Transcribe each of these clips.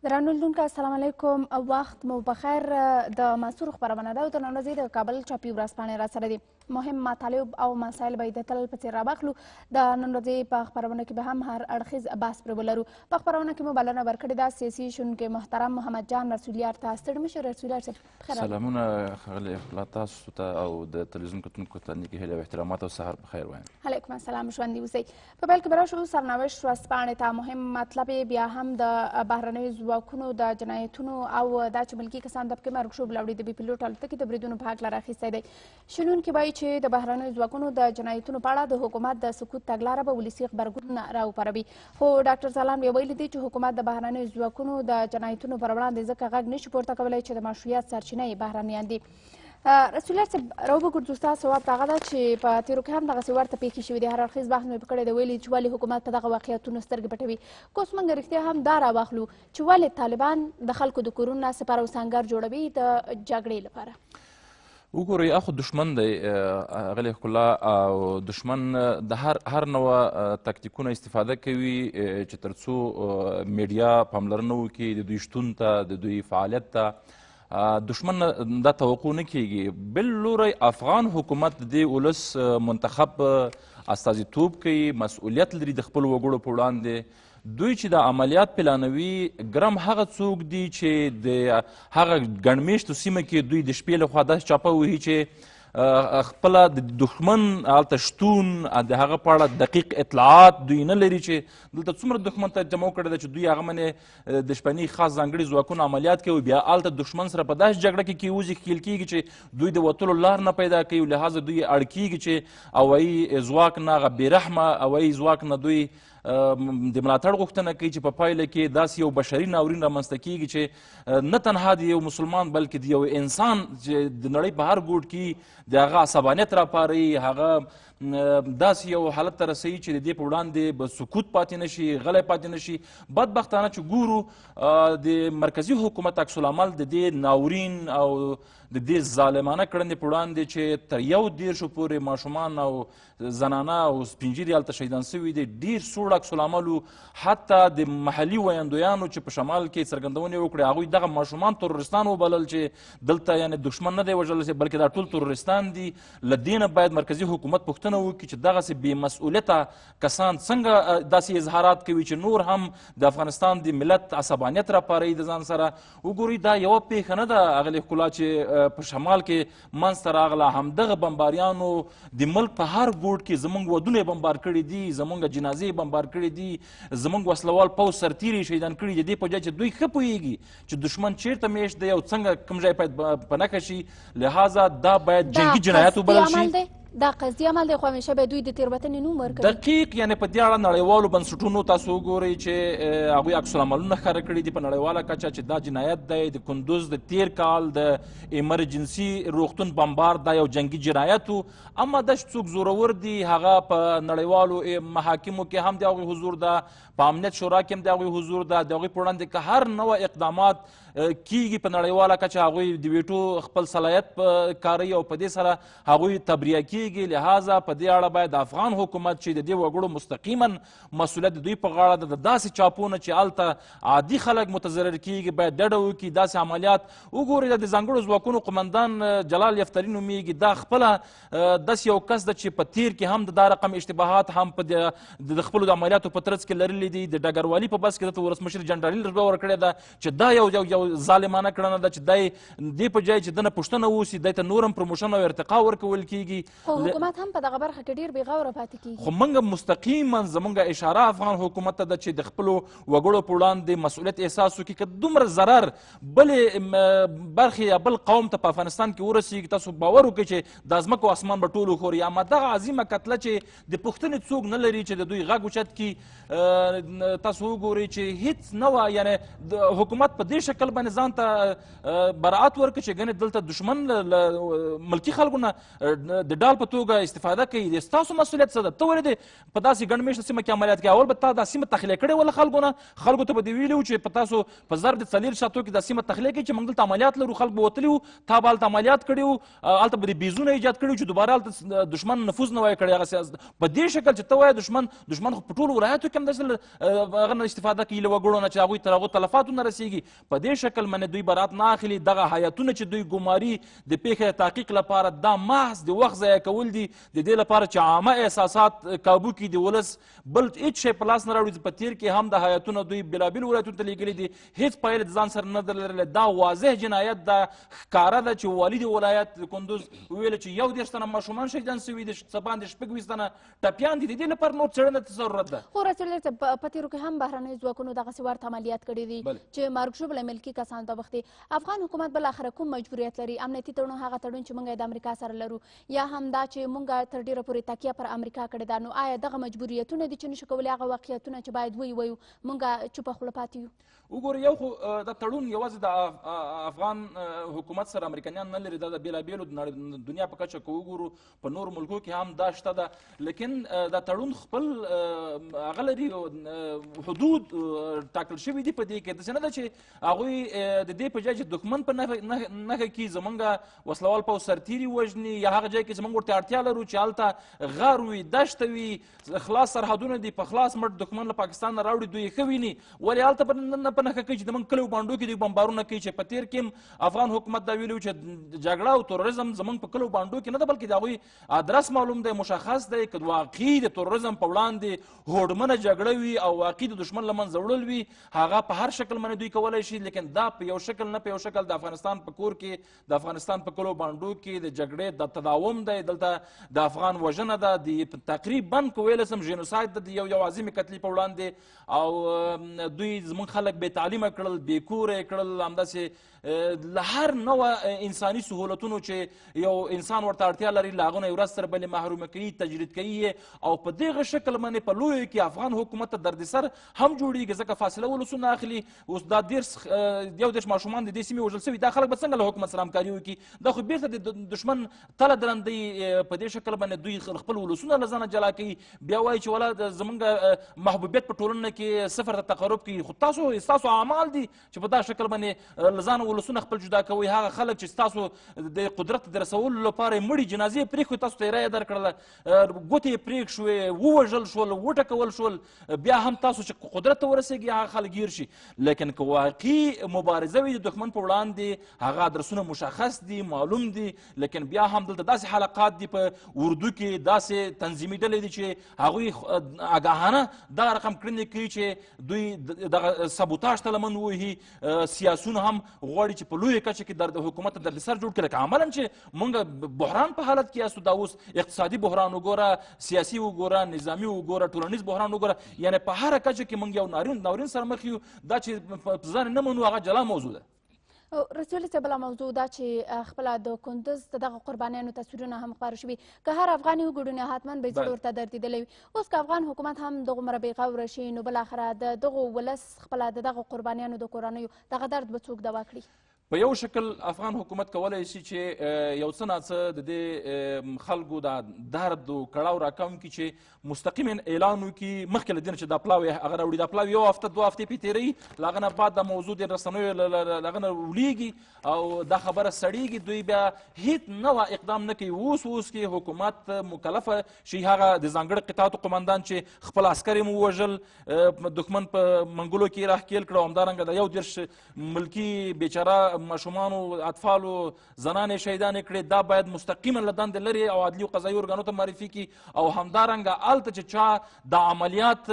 درانو لیدونکو السلام علیکم، وخت مو بخیر. د منصور خپرونه ده او د نن ورځې د کابل چاپي ورځپاڼې راسره دي. مهم مطالب او مسایل به یې د تل په څېر راواخلو. د نن ورځې په خپرونه کې به هم هر اړخیز بحث پرې ولرو. په خپرونه کې مو بلنه ورکړې ده سیاسي شنونکي محترم محمد جان رسولیار ته. ستړي مشر رسولیار صاحب، بخیر. سلامونه ښاغلی ښکلا، تاسو ته او د تلویزیون کتونکو ته نیکې هیلې او احترامات او سهار په خیر وایم. علیکم السلام، ژوندي اوسئ. په پیل کې به راشو سرنوشت ورځپاڼې ته. مهم مطلب یې بیا هم د بهرنیو ځواکونو د جنایتونو او دا چې ملکي کسان د پکې مرګ ژوبله اوړي د بې پیلوټه الوتکې د بریدونو په هکله راخیستی دی. شنونکي وایي چې د بهرنیو ځواکونو د جنایتونو په اړه د حکومت د سکوت تګلاره به ولسي غبرګون راوپاروي. خو ډاکټر ځلاند بیا ویلي دي چې حکومت د بهرنیو ځواکونو د جنایتونو پر وړاندې ځکه غږ نشي پورته کولی چې د مشروعیت سرچینه یې بهرنیان دي. رسولیار صاحب، راوبه ستاسو ځواب ته هغه ده چې په تېرو کې هم دغسې ورته پېښې شوې دي. هر اړخیز بحث مې په کړی دی، ویلي چې ولې حکومت په دغه واقعیتونو سترګې پټوي. که اوس موږ رښتیا هم دا راواخلو چې ولې طالبان د خلکو د کورونو نه سپر او سنګر جوړوي د جګړې لپاره؟ وګورئ، اخو دښمن دی ښاغلی ښکلا، او دښمن د هر نوع تکتیکونه استفاده کوي چې ترڅو میډیا پاملرنه وکړي د دوی شتون ته، د دوی فعالیت ته. دښمن دا توقع نه کیږي. بل لوری افغان حکومت د دې ولس منتخب استازیتوب کوي، مسؤلیت لري د خپلو وګړو په وړاندې. دوی چې دا عملیات پلانوي، ګرم هغه څوک دي چې د هغه ګڼمېشتو سیمه کې دوی د شپې لخوا داسې چاپه وهي چې خپله د دښمن هلته شتون، د هغه په اړه دقیق اطلاعات دوی نه لري چې دلته څومره دښمن ته جمع کړې ده چې دوی هغه منې د شپني خاص ځانګړي ځواکونه عملیات کوي. بیا هلته دښمن سره په داسې جګړه کې کېوځي، ښکېل کېږي چې دوی د وتلو لار نه پیدا کوي. لهذا دوی اړ کېږي چې هوایي ځواک نه، هغه بېرحمه هوایي ځواک نه دوی د ملاتړ غوښتنه کوي چې په پایله کې داسې یو بشري ناورین رامنځته کېږي چې نه تنها د یو مسلمان بلکې د یو انسان چې د نړۍ په هر ګوټ کې د هغه عصبانیت راپاروي، هغه داسې یو حالت ته رسوي چې د دې په وړاندې به سکوت پاتې نه شي، غلی پاتې نه شي. بدبختانه چې ګورو د مرکزي حکومت عکس العمل د دې ناورین او د دې ظالمانه کړنې په وړاندې چې تر 31 پورې ماشومان او زنانه او سپینږیري هلته شهیدان سوي دي، ډېر سوړ عکس العمل و. حتی د محلي ویندویانو چې په شمال کې څرګندونې وکړې، هغوی دغه ماشومان تروریستان وبلل چې دلته یعنې دښمن نه دی وژل شوی بلکې دا ټول تروریستان دي. له دې نه باید مرکزي حکومت پوښتنه وکړي چې دغسې بې مسؤلیته کسان څنګه داسې اظهارات کوي چې نور هم د افغانستان د ملت عصبانیت راپاروي د ځان سره. وګورئ، دا یوه پېښه نه ده اغلې ښکلا چې په شمال کې منځته راغله. همدغه بمباریانو د ملک په هر ګوټ کې زمونږ ودونه یې بمبار کړي دي، زمونږ جنازې یې بمبار کړي دي، زمونږ وسلوال پوځ سرتېري یې شهیدان کړي دي. دې په جای چې دوی ښه پوهېږي چې دښمن چیرته مېشت دی او څنګه کوم ځای باید په نښه شي. لهذا دا باید جنګي جنایت وبلل شي. دا قصدي عمل دی، خو همیشه به دوی د تېروتنې نوم ورکوي. دقیق، یعنې په دې اړه نړیوالو بنسټونو تاسو وګورئ چې هغوی عکس العملونه ښکاره کړي دي په نړیواله کچه چې دا جنایت دی. د کندوز د تېر کال د ایمرجنسي روغتون بمبار دا یو جنګي جنایت و. اما دا چې څوک زورور دي هغه په نړیوالو محاکمو کې هم د هغوی حضور ده، په امنیت شورا کې هم د هغوی حضور ده. د هغوی په وړاندې که هر نوع اقدامات کیږي په نړیواله کچه، هغوی د ویټو خپل صلاحیت کاروي او په دې سره هغوی تبریه کیږي. لهذا په دې اړه باید افغان حکومت چې د دې وګړو مستقیما مسؤلیت د دوی په غاړه ده، د داسې چاپونه چې هلته عادي خلک متضرر کیږي باید ډډه وکړي. داسې عملیات وګورئ، د ځانګړو ځواکونو قومندان جلال یفتلي نومېږي، دا خپله داسې یو کس ده چې په تېر کې هم د دا رقم اشتباهات هم په د خپلو د عملیاتو په ترڅ کې لرلي دي. د ډګروالي په بس کې ده ته ولسمشر جنرالي رتبه ورکړې ده چې دا یو یو ظالمانه کړنه ده چې دی دې په جای چې دنه پوښتنه وسي، دی ته نور هم پروموشن او ارتقا ورکول کیږي. خو حکومت هم په دغه برخه کې ډېر بېغوره پاتې کیږي. خو موږ مستقیما زموږ اشاره افغان حکومت ته ده چې د خپلو وګړو په وړاندې مسؤلیت احساس وکړي. که دومره ضرر بلې برخې یا بل قوم ته په افغانستان کې ورسیږي، تاسو باور وکړئ چې دا ځمکه او اسمان به ټول وښوري. اما دغه عظیمه کتله چې د پوښتنې څوک نه لري چې د دوی غږ اوچت کړي، تاسو وګورئ چې هیڅ نوع یعنې حکومت په دې شکل باندې ځان ته برائت ورکړي چې ګنې دلته دښمن له ملکي خلکو نه د ډال په توګه استفاده کوي، د ستاسو مسؤلیت څه ده؟ ته ولې په داسې ګڼ مېشته سیمه کې عملیات کوې؟ اول به تا دا سیمه تخلیه کړې وه له خلکو نه، خلکو ته به دې ویلي وو چې په تاسو په ظرف د 40 ساعتو کې دا سیمه تخلیه کوي چې موږ دلته عملیات لرو، خلک به وتلي وو، تا به هلته عملیات کړي وو، هلته به دې بیزونه ایجاد کړي وو چې دوباره هلته دښمن نفوذ نه وای کړی. هغه په دې شکل چې ته وایې دښمن خو په ټولو ولایاتو کې هم داسې هغه نه استفاده کوي له وګړو نه چې هغوی تر هغو تلفاتو نه رسېږي. په دې شکل باندې دوی برات نه اخلي. دغه هیئتونه چې دوی ګماري د پېښې د تحقیق لپاره، دا محض د وخت ضایع کول دي، د دې لپاره چې عامه احساسات کابو کړي د ولس، بل هېڅ شی په لاس نه راوړي. په تېر کې هم د هیئتونه دوی بېلابېلو ولایتونو ته لېږلي دي، هېڅ پایله د ځان سره نه ده لرلې. دا واضح جنایت ده، ښکاره ده چې والي د ولایت د کندوز وویل چې 31 تنه ماشومان شهیدان سوي دي، څه باندې 26 تنه ټپیان دي. د دې لپاره نور څېړنه ته ضرورت ده. خو رسول په تېرو کې هم بهرنیو ځواکونو دغسې ورته عملیات کړي دي چې مرګ ژوبله ملکي کسانو ته وختي. افغان حکومت بالاخره کوم مجبوریت لري؟ امنیتي تړون هغه تړون چې موږ د امریکا سره لرو، یا هم دا چې موږ تر ډېره پورې تکیه پر امریکا کړې ده، نو آیا دغه مجبوریتونه دي چې نشو کولی هغه واقعیتونه چې باید ویو موږ چوپه خوله پاتې یو؟ وګورئ، یو خو دا تړون یوازې د افغان حکومت سره امریکایان نه لري، دا د بېلابېلو دنیا په کچه که وګورو په نورو ملکو کې هم دا شته ده، لیکن دا تړون خپل هغه لري، حدود ټاکل شوي دي په دې کې. داسې نه ده چې هغوی د دې په ځای چې دښمن په نښه کړي زمونږ وسلوال پوځ سرتېري وژني، یا هغه ځای کې چې موږ ورته اړتیا لرو چې هلته غر وي، دښته وي، خلاص سرحدونه دي، په خلاص مټ دښمن له پاکستان نه راوړي، دوی یې ښه ویني، ولې هلته نه په نښه کوي چې د موږ کلیو بانډو کې دوی بمبارونه کوي. چې په تېر کې افغان حکومت دا ویلي چې جګړه او تروریزم زموږ په کلیو بانډو کې نه ده، بلکې د هغوی ادرس معلوم دی، مشخص دی. که واقعي د تروریزم په وړاندې هوډمنه جګړه وي او واقعي د دښمن له منځه وړل وي، هغه په هر شکل باندې دوی کولی شي، لیکن دا په یو شکل نه په یو شکل د افغانستان په کور کې، د افغانستان په کلیو بانډو کې د جګړې د تداوم دی. دلته د افغان وژنه ده، د تقریبا که ویلی سم ژینوساید ده، د یو عظیمې کتلې په وړاندې. او دوی زموږ خلک بې تعلیمه کړل، بې کوره یې کړل، همداسې له هر نوع انساني سهولتونو چې یو انسان ورته اړتیا لري له هغه نه یې ورځ تر بلې محرومه کوي، تجرید کوي یې. او په دغه شکل باندې په لویو کې افغان حکومت ته دردسر هم جوړیږي، ځکه فاصله ولسونه اخلي. اوس دا 31 ماشومان د دې سیمې وژل سوي، دا خلک به څنګه له حکومت سره همکاري وکړي؟ دا خو بېرته د دښمن تله درندوي. په دې شکل باندې دوی خپل ولسونه له ځانه جلا کوي، بیا وایي چې ولا زمونږ محبوبیت په ټولنه کې صفر ته تقرب کوي. خو ستاسو اعمال دي چې په دا شکل باندې له ځانه ولسونه خپل جدا کوي. هغه خلک چې ستاسو د قدرت د رسولو لپاره یې مړي جنازې پرېښودې، تاسو ته یې رایه درکړله، ګوتې یې پرېښ شوې، ووژل شول، وټکول شول، بیا هم تاسو چې قدرت ته ورسېږي هغه خلک هېر شي. لیکن که واقعي مبارزه وي د دښمن په وړاندې، هغه ادرسونه مشخص دي، معلوم دي، لیکن بیا هم دلته داسې حلقات دي په اردو کې، داسې تنظیمي ډلې دي چې هغوی اګاهانه دغه رقم کړنې کوي چې دوی دغه سبوتاژ ته لمن ووهي. سیاسیون هم غواړي چې په لویه کچه کې د حکومت ته دردسر جوړ کړي، لکه عملاً چې موږ بحران په حالت کې یاستو. دا اوس اقتصادي بحران وګوره، سیاسي وګوره، نظامي وګوره، ټولنیز بحران وګوره، یعنې په هره کچه کې موږ یو ناورین سره مخ یو. دا چې په ځان نه منو هغه جلا موضوع ده. رسول صاحب، بله موضوع دا چې خپله د کندز د دغه قربانیانو تصویرونه هم خپاره شوي، که هر افغان یې وګوري نو حتما به یې زړه ورته دردېدلی وي. اوس که افغان حکومت هم دغومره بېغوره شي، نو بالاخره د دغو ولس خپله د دغو قربانیانو د کورنیو دغه درد به څوک دوا کړي؟ په یو شکل افغان حکومت کولی شي چې یو څه ناڅه د دې خلکو دا درد او کړاو راکم کړي، چې مستقیما اعلان وکړي مخکې له دې نه چې دا پلاوی هغه راوړي. دا پلاوی یو هفته دوه هفتې پې تېروي، له هغه نه بعد دا موضوع د رسنیو له هغه نه ولیږي او دا خبره سړیږي. دوی بیا هیڅ نوع اقدام نه کوي. اوس کې حکومت مکلفه شي، هغه د ځانګړي قطعاتو قومندان چې خپل عسکر یې ووژل، دښمن په منګولو کې راښکېل کړ، او همدارنګه د 31 ملکي بیچاره ماشومانو، اطفالو، زنانې شهیدانې کړې، دا باید مستقیما له دندې لرې او عدلي او قضایي ارګانو ته معرفي کړي. او همدارنګه هلته چې چا دا عملیات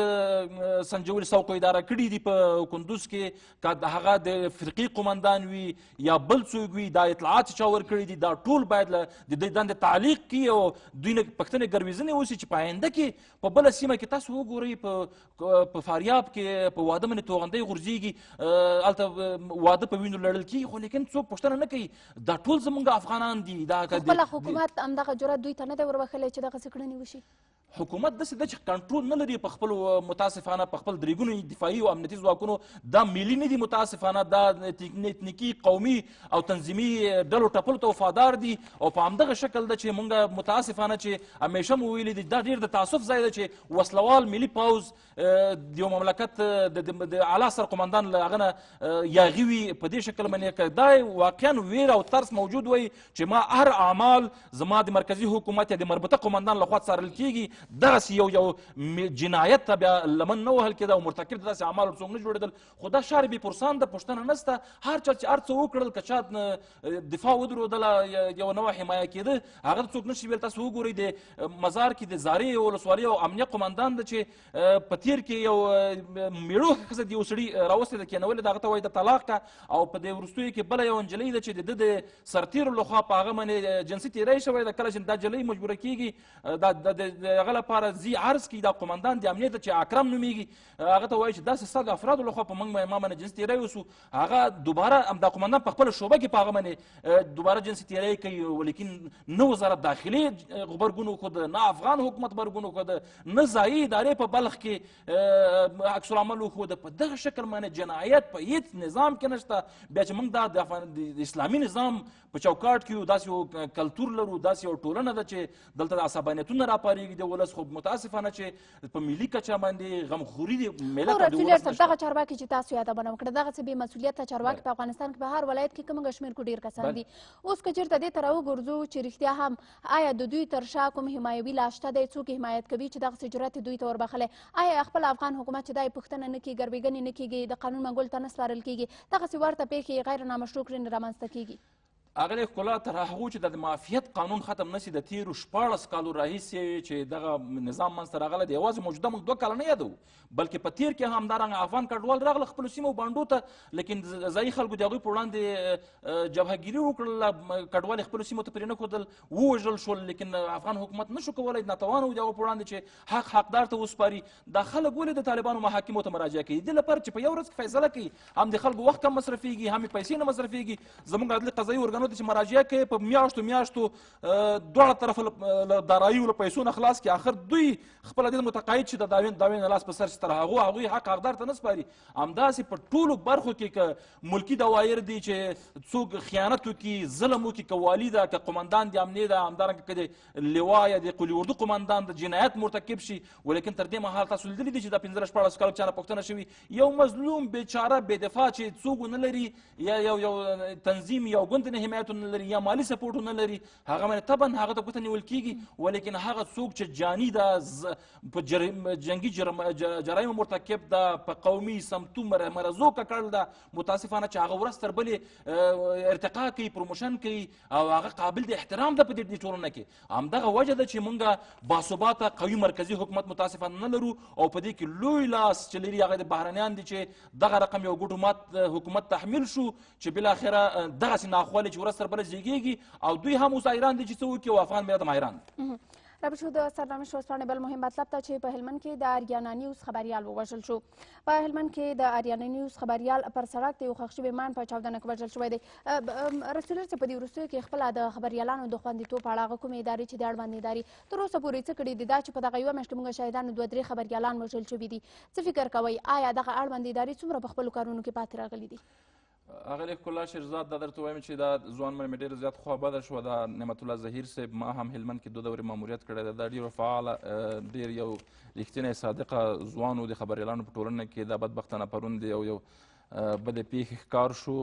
سنجولي سوق اداره کړي دي په کندوز کې، که هغه د فرقې قومندان وي یا بل څوک وي، دا اطلاعات چې چا ورکړي دي، دا ټول باید له د دې دندې تعلیق کړي او دوی نه پوښتنې ګروېزنې وسي چې په آینده کې په بله سیمه کې تاسو وګورئ، په فاریاب کې په واده باندې توغندۍ غورځېږي، هلته واده په وینو لړل کېږي، خو لیکن څوک پوښتنه نه کوي. دا ټول زموږ افغانان دي. دا خپله حکومت همدغه جرأت دوی ته نه دی وربښلی چې دغسې کړنې وشي. حکومت داسې ده چې کنټرول نه لري په خپل، متاسفانه په خپل درېګونو دفاعي او امنیتي ځواکونو. دا ملي نه دي متاسفانه، دا اتنیکي، قومي او تنظیمي ډلو ټپلو ته وفادار دي. او په همدغه شکل ده چې مونږ متاسفانه چې همیشه مو ویلي دي، دا ډېر د تاسف ځای ده چې وسلوال ملي پوځ د یو مملکت د اعلی سرقومندان له هغه نه یاغي وي په دې شکل باندې. که دا واقعا ویره او ترس موجود وای چې ما هر اعمال زما د مرکزي حکومت یا د مربوطه قومندان لخوا څارل کېږي، دغسې یو جنایت ته بیا لمن نه وهل کېده او مرتکب د داسې اعمالو څوک نه جوړېدل. خو دا شار بې پرسان ده، پوښتنه نسته. هر چا چې هر څه وکړل، که چا دفاع ودرودله، یو نوع حمایه کېده، هغه څوک نشي ویل. تاسو وګورئ د مزار کې د زارې ولسوالۍ او امنیه قومندان ده چې په تېر کې یو میړو ښځه د یو سړي راوستې ده، کېنولې ده، هغه ته وایي د طلاق که. او په دې وروستیو کې بله یوه نجلۍ ده چې د ده د سرتېرو لخوا په هغه باندې جنسي تېری شوی ده. کله چې دا نجلۍ مجبوره کېږي، د هغه لپاره ځي عرض کوي، دا قومندان د امنیت چې اکرم نومېږي، هغه ته وایي چې داسې ستا د افرادو لخوا په موږ ما باندې جنسي تېری وسو. هغه دوباره دا قومندان په خپله شعبه کې په هغه باندې دوباره جنسي تېری کوي. ولیکن نه وزارت داخلي غبرګون وښود، نه افغان حکومت غبرګون وښود، نه ځایي ادارې په بلخ کې عکس العمل وښود. په دغه شکل باندې جنایت په هیڅ نظام کې نشته. بیا چې موږ دا د اسلامي نظام په چوکاټ کې یو داسې یو کلتور لرو، داسې یو ټولنه ده چې دلته د عصبانیتونه راپارېږي د ولس. خو متاسفانه چې په ملي کچه باندې غمخوري د ملت او د ولس نشته. دغه چارواکي چې تاسو یادونه وکړه، دغسې بې مسؤلیته چارواکي په افغانستان کې په هر ولایت کې کوم شمېر کې ډېر کسان دي. اوس که چېرته دې ته راوګرځو چې رښتیا هم آیا د دوی تر شا کوم حمایوي لاس شته دی، څوک حمایت کوي چې دغسې جرأت دوی ته وربخښلی؟ آیا خپل افغان حکومت چې دا یې پوښتنه نه کېږي، ګروېږنې نه کېږي، د قانون منګول ته نه سپارل کېږي، دغسې ورته پېښې غیر نامشروع کړنې رامنځته کېږي؟ اغلې ښکلا، تر هغو چې د معافیت قانون ختم نه سي، د تېرو 16 کالو راهیسې چې دغه نظام منځته راغلی دی، یوازې موجوده موږ 2 کاله نه یادوو، بلکې په تېر کې هم همدارنګه افغان کډوال راغله خپلو سیمو بانډو ته، لیکن ځایي خلکو د هغوی په وړاندې جبهګیري وکړله، کډوال یې خپلو سیمو ته پرېنښودل، ووژل شول. لیکن افغان حکومت نشو کولی، ناتوانه و د هغو په وړاندې چې حق حقدار ته وسپاري. دا خلک ولې د طالبانو محاکمو ته مراجعه کوي؟ دې لپاره چې په یو ورځ کې فیصله کوي، هم د خلکو وخت کم مصرفېږي، هم یې پیسې نه مصرفېږي. زموږ عدلي قضایي ارګانو ته چې مراجعه کوي، په میاشتو میاشتو دواړه طرفه له داراییو له پیسو نه خلاص کړي. آخر دوی خپله دې متقاعد شي، د دعوې نه لاس په سر شي، تر هغو هغوی حق حقدار ته نه سپاري. همداسې په ټولو برخو کې که ملکي دوایر دي چې څوک خیانت وکړي، ظلم وکړي، که والي ده، که قومندان د امنیې ده، همدارنګه که د لوا یا د قولي اردو قومندان د جنایت مرتکب شي. ولیکن تر دې مهال تاسو لیدلي دي چې دا 15 16 کالو چا نه پوښتنه شوي، یو مظلوم بیچاره بې دفاع چې څوک ونه لري، یا یو تنظیم یو ګوند نه حمایت ونه لري، یا مالي سپورټ ونه لري، هغه باندې طبعا هغه ته ګوته نیول کېږي. ولیکن هغه څوک چې جاني ده، په جنګي جرایمو مرتکب ده، په قومي سمتو مرضو ککړ ده، متاسفانه چې هغه ورځ تر بلې ارتقا کوي، promotion کوي، او هغه قابل د احترام ده په دې ټولنه کې. همدغه وجه ده چې مونږ باثباته قوي مرکزي حکومت متاسفانه نه لرو، او په دې کې لوی لاس چې لري هغه د بهرنیان دي چې دغه رقم یو ګوټو مات حکومت تحمیل شو چې بالاخره دغسې ناخوالې چې ورځ تر بله زیږېږي، او دوی هم اوس حیران دي چې څه وکړي، او افغان ملت هم حیران دی. را به شو د سرنوشت ورځپاڼې بل مهم مطلب ته چې په هلمند کې د آریانا نیوز خبریال ووژل شو. په هلمند کې د آریانا نیوز خبریال پر سړک د یو ښخ شوي ماین په چاودنه کې وژل شوی دی. رسول چې په دې وروستیو کې خپله د خبریالانو د خوندیتوب په اړه هغه کومې ادارې چې د اړوندې ادارې تر اوسه پورې څه کړي دي، دا چې په دغه یوه میاشت کې موږ شاهدانو 2-3 خبریالان وژل شوي دي، څه فکر کوئ؟ آیا دغه اړوندې ادارې څومره په خپلو کارونو کې پاتې راغلي دي؟ اغلې ښکلا شیرزاد، دا درته وایم چې دا ځوان مې ډېر زیات خوا بده شوه. دا نعمت الله ظهیر صاحب، ما هم هلمند کې 2 دورې ماموریت کړی دی. دا ډېر فعاله، ډېر یو رښتینی صادقه ځوان و د خبریالانو په ټولنه کې. دا بدبختانه پرون دی یو بدې پېښې ښکار شو.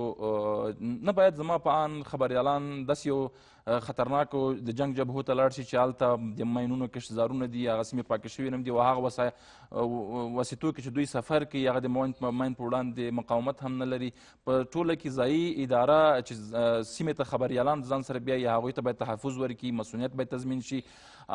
نه باید زما په آن خبریالان داسې یو خطرناک د جنګ جبهو ته لاړ شي چې هلته د ماینونو کشتزارونه دي، هغه سیمې پاکې شوي نه دي، او هغه واسطو کې چې دوی سفر کوي هغه د ماین په وړاندې مقاومت هم نه لري. په ټوله کې ځایي اداره چې سیمې ته خبریالان ځان سره بیایي، هغوی ته باید تحفظ ورکړي، مسؤلیت باید تضمین شي.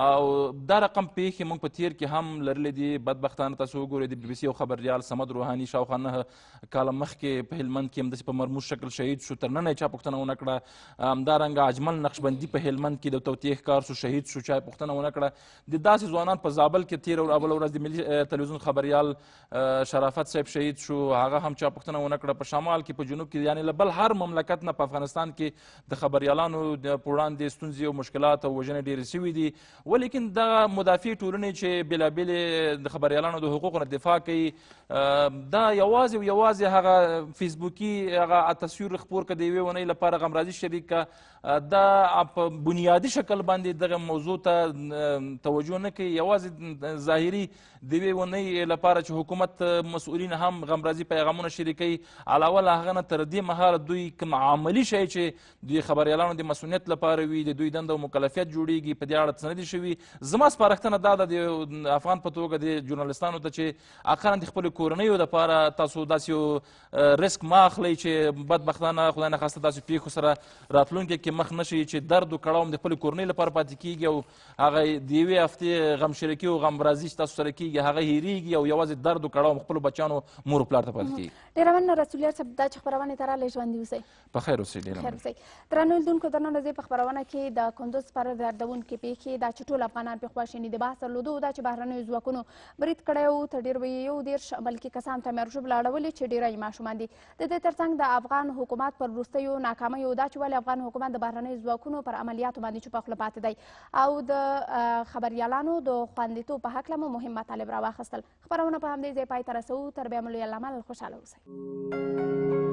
او دا رقم پېښې موږ په تېر کې هم لرلې دي. بدبختانه تاسو وګورئ د بي بي سي یو خبریال صمد روحاني شاوخوا 9 کاله مخکې په هلمند کې همداسې په مرموز شکل شهید شو، تر ننه یې چا پوښتنه ونه کړه. همدارنګه اجمل نقشبند نقشبندي په هلمند کې د توطیې ښکار شو، شهید شو، چا یې پوښتنه ونه کړه. د داسې ځوانان په زابل کې تېره بله ورځ د ملي تلویزیون خبریال شرافت صاحب شهید شو، هغه هم چا پوښتنه ونه کړه. په شمال کې، په جنوب کې، یعنې له بل هر مملکت نه په افغانستان کې د خبریالانو په وړاندې ستونزې او مشکلات او وژنې ډېرې سوي دي. ولیکن دغه مدافع ټولنې چې بېلابېلې د خبریالانو د حقوقو نه دفاع کوي، دا یوازې او یوازې هغه فیسبوکي هغه تصویر خپور که د یوې اونۍ لپاره غمرازي شریک که، دا په بنیادي شکل باندې دغه موضوع ته توجه نه کوي. یوازې ظاهري د یوې اونۍ لپاره چې حکومت مسؤلین هم غمرازي پیغامونه شریکوي، علاوه له هغه نه تر دې مهاله دوی کوم عملي شی چې دوی خبریالانو د مسؤلیت لپاره وي، د دوی دنده او مکلفیت جوړیږي، په دې اړه څه نه دي شوي. زما سپارښتنه دا ده د افغان په توګه د ژورنالیستانو ته چې اقلا د خپلو کورنیو لپاره تاسو داسې یو ریسک مه اخلئ چې بدبختانه خدای نخواسته داسې پېښو سره راتلونکي کې مخ نه شي چې درد او کړاو هم د خپلې کورنۍ لپاره پاتې کېږي او هغه د یوې هفتې غمشریکي او غمرازي چې تاسو سره کېږي هغه هېرېږي او یوازې درد او کړاو هم خپلو بچیانو مور او پلار ته پاتې کېږي. ډېره مننه رسولیار صاحب، دا چې خپرونې ته راغلئ، ژوندي اوسئ. په خیر اوسئ. ډېره خیر اوسئ. درنو لیدونکو، د نن ورځې په خپرونه کې د کندوز پر دردونکې پېښې، دا چې ټول افغانان پرې خواشیني دي، بحث درلودو، دا چې بهرنیو ځواکونو برید کړی و، تر ډېرو یې 31 ملکي کسان ته مرګ ژوبله اړولې چې ډېری یې ماشومان دي. د دې ترڅنګ د افغان حکومت پر وروستیو ناکامیو، دا چې ولې افغان حکومت د بهرنیو ځواکونو پر عملیاتو باندې چوپه خوله پاتې دی او د خبریالانو د خوندیتوب په هکله مو مهم مطالب راواخیستل. خپرونه په همدې ځای پای ته رسوو. تر بیا مو لوی الله مل، خوشحاله اوسئ.